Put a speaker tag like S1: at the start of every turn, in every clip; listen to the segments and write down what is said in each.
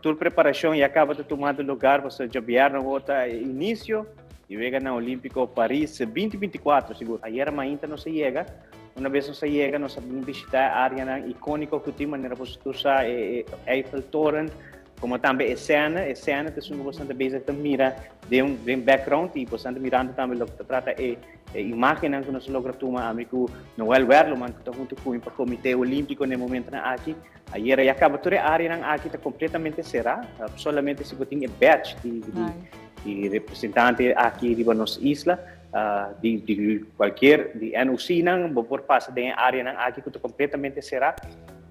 S1: Tur preparacion ya caba ta tumando lugar pasobra djabièrnè awor ta e inicio di Weganan Olimpico Paris 2024 sigur. Ayera mainta nos a yega, una bes nos a yega nos a bin bishita e areanan iconico cu tin manera boso tur sa e Eiffeltoren como tambe e Seine. E Seine ta esun cu boso ta bezig ta mira den den background y boso ta mirando tambe loke ta trata e e imagennan cu nos a logra tuma ami cu Noel Werleman cu ta hunto cu mi pa Comite Olimpico na e momentonan aki. Ayera ya caba tur e areanan aki ta completamente cera, solamente si bo tin e badge di di representante aki riba nos isla, di di cualkier di NOC nan bo por pasa den e areanan aki cu ta completamente cera.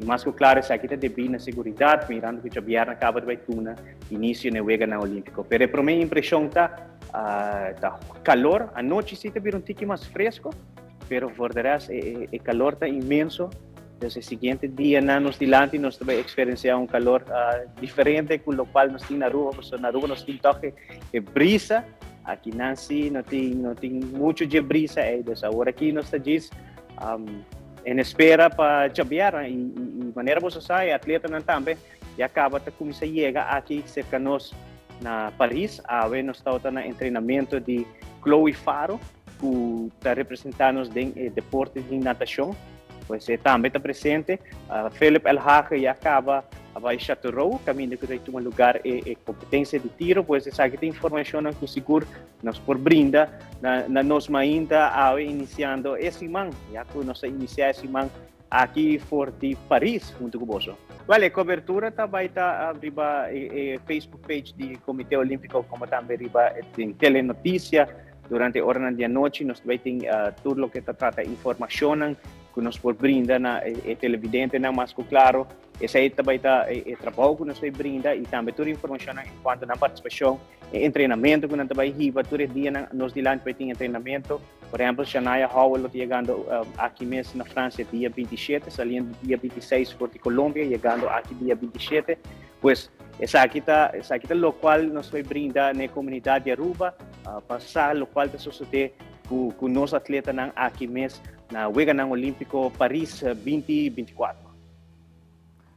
S1: Y mas cu claro esaki ta debi na seguridad mirando cu djabièrnè caba di bay tuna inicio na e weganan olimpico. Pero e prome impresion ta ta calor, anochi si ta bira un tiki mas fresco, pero voor de rest e calor ta inmenso. Dus e siguiente dianan nos dilanti nos ta bai experiencia un calor diferente cu locual nos tin na Aruba, pasobra na Aruba nos tin toch e brisa, aki nan si no tin, no tin mucho dje brisa ey, dus awor aki nos ta djis en espera pa djabièrnè y manera boso sa e atletanan tambe ya caba ta cuminsa yega aki cerca nos na Paris. Awe nos tabata na entrenamento di Chloe Faro cu ta representa nos den e deporte di natacion. Pues e tambe ta presente. Philip Elhage ya caba a bai Châteauroux, caminda cu ta tuma lugar e competencia di tiro. Pues esaki ta informacionnan cu sigur nos por brinda na nos mainta awe iniciando e siman, ya cu nos a inicia e siman aki for di Paris hunto cu boso. Wel, e cobertura ta bai ta riba e Facebook page di Comite Olimpico como tambe riba Telenoticia. Durante oranan di anochi nos ta bai tin tur loke ta trata informashonnan ku nos por brinda na e televidentenan mas ku klaro. Esei ta bai ta e trabou ku nos bai brinda i tambe tur informashonnan en kuanto nan partisipashon, e entrenamentu ku nan ta bai hiba tur e dianan nos dilanti bai tin entrenamentu. Por ehèmpel Shanaya Howell lo ta yegando aki mes na Fransia dia 27, saliendo dia 26 for di Colombia, yegando aki dia 27. Pues esaki ta esaki ta locual nos bai brinda na e comunidad di Aruba pa sa locual ta sosode cu cu nos atletanan aki mes na Weganan Olimpico Paris 2024.